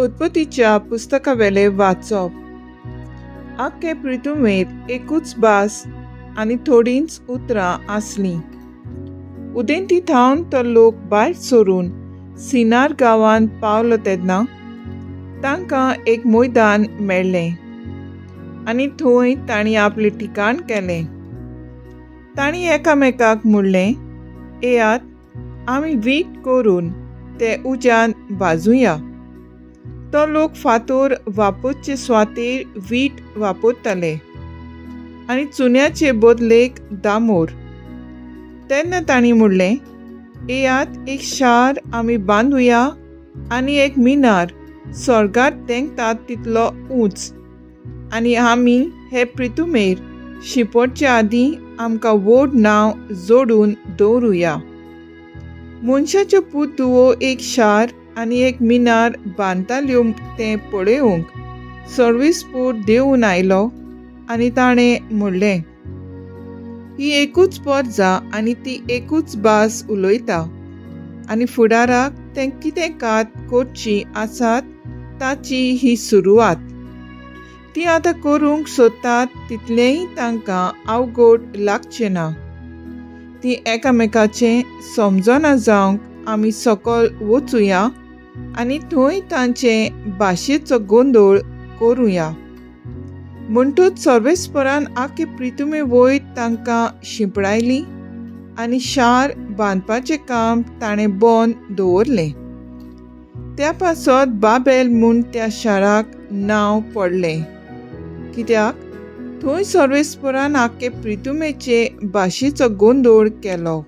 उत्पत्तीच्या पुस्तकावेले वाचप. आख्खे पृथ्वीर एकूच भास आनी थोडींच उतरां आसलीं. उदेंती थावन तो लोक भायर सरून सिनार गांवांत पावलो तेन्ना तांकां एक मैदान मेळ्ळें आनी थंय तांणी आपलें ठिकाण केलें. तांणी एकामेकाक म्हणलें, येयात आमी वीट करून ते उज्यान भाजुया. तो लोक फातोर वापरचे सुवातेर वीट वापरताले आनी चुन्याचे बदलेक दामोर. तेन्ना तांणी म्हणलें, येयात एक शार आमी बांदुया आनी एक मिनार स्वर्गार तेंकतात तितलो उंच, आनी आमी हे पृथ्वीर शिंपडचे आदीं आमकां व्हड नांव जोडून दवरुया. मनशाच्यो पूत धुवो एक शार आनी एक मिनार बांदताल्यो तें पळोवंक सर्वेस्पोर देंवून आयलो आनी ताणें म्हणलें, ही एकूच परजा आनी ती एकूच भास उलयता आनी फुडाराक तें कितें कात करची आसात ताची ही सुरवात. ती आतां करूंक सोदतात तितलेंय तांकां अवघड लागचें ना. ती एकामेकाचें समजना जावंक आमी सकयल वचुया आनी थंय तांचे भाशेचो गोंदळ करुया. म्हणटूच सर्वेस्परान आख्खे पृथ्वी वयर तांकां शिंपडायली आनी शार बांदपाचें काम ताणें बंद दवरलें. त्या पासत बाबेल म्हूण त्या शाराक नांव पडलें, कित्याक थंय सर्वेस्परान आख्खे पृथ्वीचे भाशेचो गोंदळ केलो.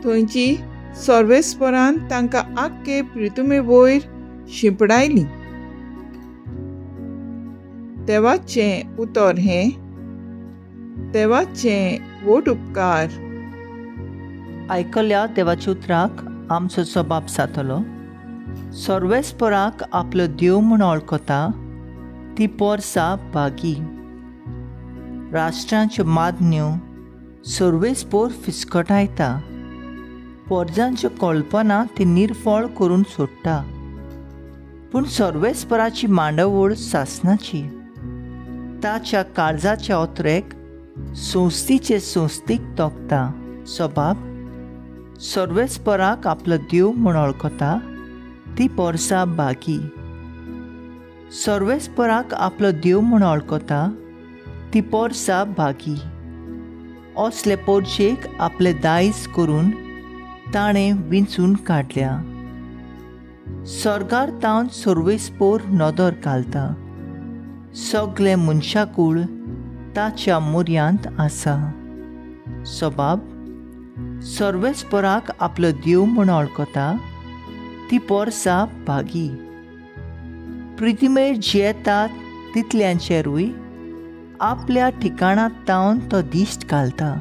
थंयची सर्वेस्परान तांकां आख्खे पृथ्वी वयर शिंपडायली. देवाचें उतर हें. देवाचें व्हड उपकार. आयकल्या देवाच्या उतराक आमचो सबाब जातलो. सर्वेस्पराक आपलो देव म्हूण वळखता ती पोरसा भागी. राष्ट्रांच्यो मागण्यो सर्वेस्पोर फिस्कटायता, पोरजांच्यो कल्पना ती निर्फळ करून सोडटा. पूण सर्वेस्पराची मांडावळ सासनाची, ताच्या काळजाच्या ओतरेक संस्थीचे संस्थीक तोखता. सबाब सर्वेस्पराक आपलो देव म्हूण वळखता ती पोरसा भागी. सर्वेस्पराक आपलो देव म्हूण वळखता ती पोरसा भागी. असले पोरशेक आपले दायज करून ताणें विंचून काडल्या. स्वर्गार तावन सर्वेस्पोर नदर घालता, सगळे मनशाकूळ ताच्या मोर्यांत आसा. सबाब सर्वेस्पराक आपलो देव म्हूण वळखता ती पोरसा भागी. पृथ्वीर जियेतात तितल्यांचेरूय आपल्या ठिकाणांत तावन तो दिश्ट घालता,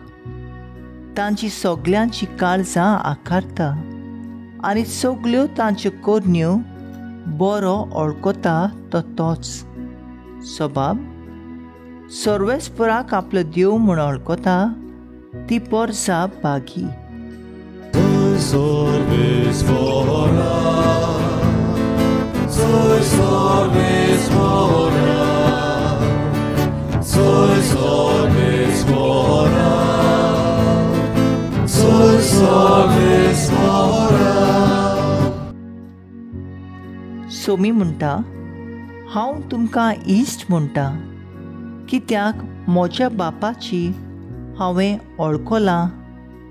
तांची सगल्यांची काळजां आकारता आनी सगल्यो तांच्यो करण्यो बरो वळखता तो तोच. सबाब सर्वेस्पराक आपलो देव म्हूण वळखता ती पोरसा भागी. सोमी म्हणटा, हांव तुमकां इश्ट म्हणटा, कित्याक म्हज्या बापाची हांवें वळखलां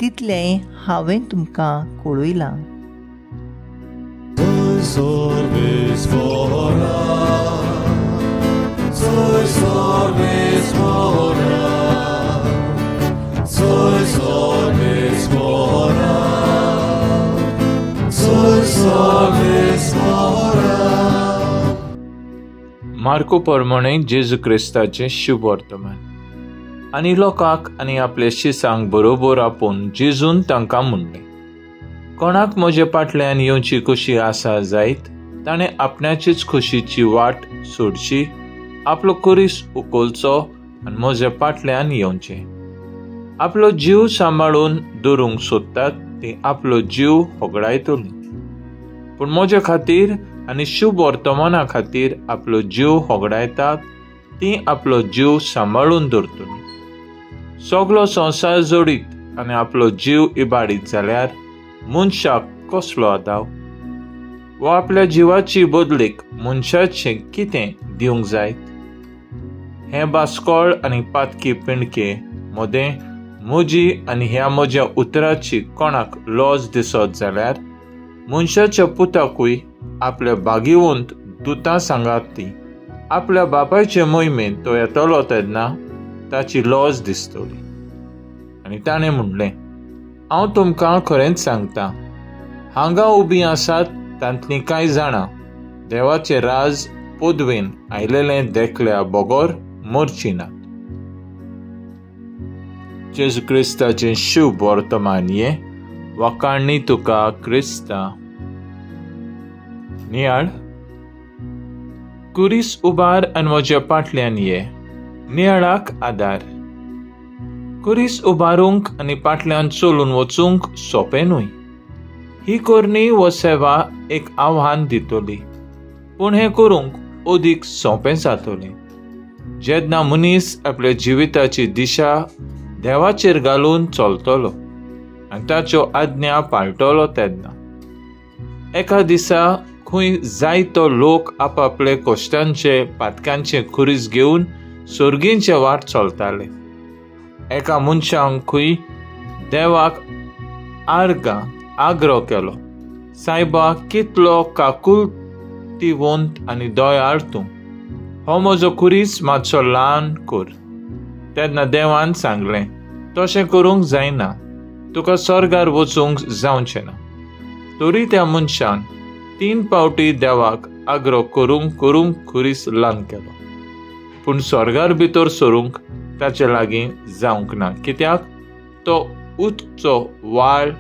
तितलें हांवें तुमकां कळयलां. मार्को प्रमाणे जेजू क्रिस्ताचें शुभवर्तमान. आनी लोकांक आनी आपल्या शिसांक बरोबर आपोवन जेजून तांकां म्हणलें, कोणाक म्हजे फाटल्यान येवची खोशी आसा जायत ताणें आपणाचीच खोशीची वाट सोडची, आपलो कुरीस उखलचो आनी म्हज्या फाटल्यान येवचें. आपलो जीव सांबाळून दवरूंक सोदतात ती आपलो जीव होगडायतली, पूण म्हज्या खातीर आनी शुभ वर्तमाना खातीर आपलो जीव होगडायतात ती आपलो जीव सांबाळून दवरतली. सगलो संवसार जोडीत आनी आपलो जीव इबाडीत जाल्यार मनशाक कसलो आदाव? वा आपल्या जिवाची बदलीक मनशाचें कितें दिवंक जायत? हें बास्कोळ आनी पातकी पिंडके मदें म्हजी आनी ह्या म्हज्या उतराची कोणाक लॉज दिसत जाल्यार मनशाच्या पुताकूय आपल्या भागीवंत दुतां सांगात ती आपल्या बापायचे मोहिमेन तो येतलो तेन्ना ताची लॉज दिसतली. आनी ताणें म्हणलें, हांव तुमकां खरेंच सांगता, हांगा उबीं आसात तांतलीं कांय जाणां देवाचें राज पदवेन आयलेलें देखल्या बगर मरचीं नात. जेजू क्रिस्ताचें शुभ वर्तमान हें. वाखाणणी तुका क्रिस्ता. नियाळ. कुरीस उबार आनी म्हज्या फाटल्यान ये. नियाळाक आदार. कुरीस उबारूंक आनी फाटल्यान चलून वचूंक सोंपें न्हय. ही करणी व सेवा एक आव्हान दितली, पूण हें करूंक अदीक सोंपें जातलें जेन्ना मनीस आपल्या जिविताची दिशा देवाचेर घालून चलतलो आनी ताच्यो आज्ञा पाळटलो तेन्ना. एका दिसा खंय जायतो लोक आपापले कश्टांचे पातकांचे खुरीस घेवन सर्गींचे वाट चलताले. एका मनशांक खंय देवाक आर्गां आग्रो केलो, सायबा कितलो काकुळतीवंत आनी दयाळ तूं, हो म्हजो खुरीस मातसो ल्हान कर. तेन्ना देवान सांगलें, तशें करूंक जायना, तुका स्वर्गार वचूंक जावचें ना. तरी त्या मनशान 3 पावटी देवाक आग्रो करूंक करूंक खुरीस ल्हान केलो, पूण स्वर्गार भितर सरूंक ताचे लागीं जावंक ना, कित्याक तो उदचो वाळ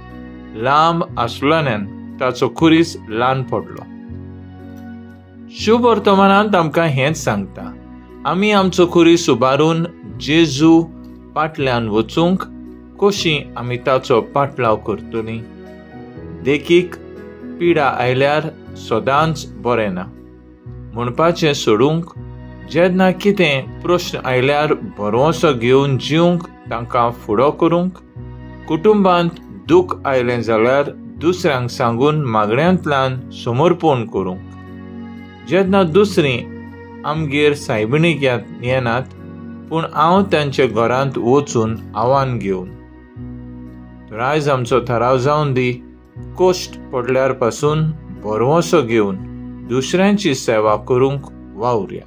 लांब आसल्यान ताचो खुरीस ल्हान पडलो. शुभ वर्तमानांत आमकां हेंच सांगता, आमी आमचो खुरीस उबारून जेजू फाटल्यान वचूंक कशी आमी ताचो पाटलाव करतली. देखीक, पिडा आयल्यार सदांच बरें ना म्हणपाचें सोडूंक, जेन्ना कितें प्रश्न आयल्यार भरवंसो घेवन जिवंक तांकां फुडो करूंक, कुटुंबांत दूख आयलें जाल्यार दुसऱ्यांक सांगून मागण्यांतल्यान समर्पण करूंक, जेन्ना दुसरीं आमगेर सायबिणीक येनात पूण हांव तांच्या घरांत वचून आव्हान घेवन. तर आयज आमचो थाराव जावन दी, कश्ट पडल्यार पासून भरवंसो घेवन दुसऱ्यांची सेवा करूंक वावुरया.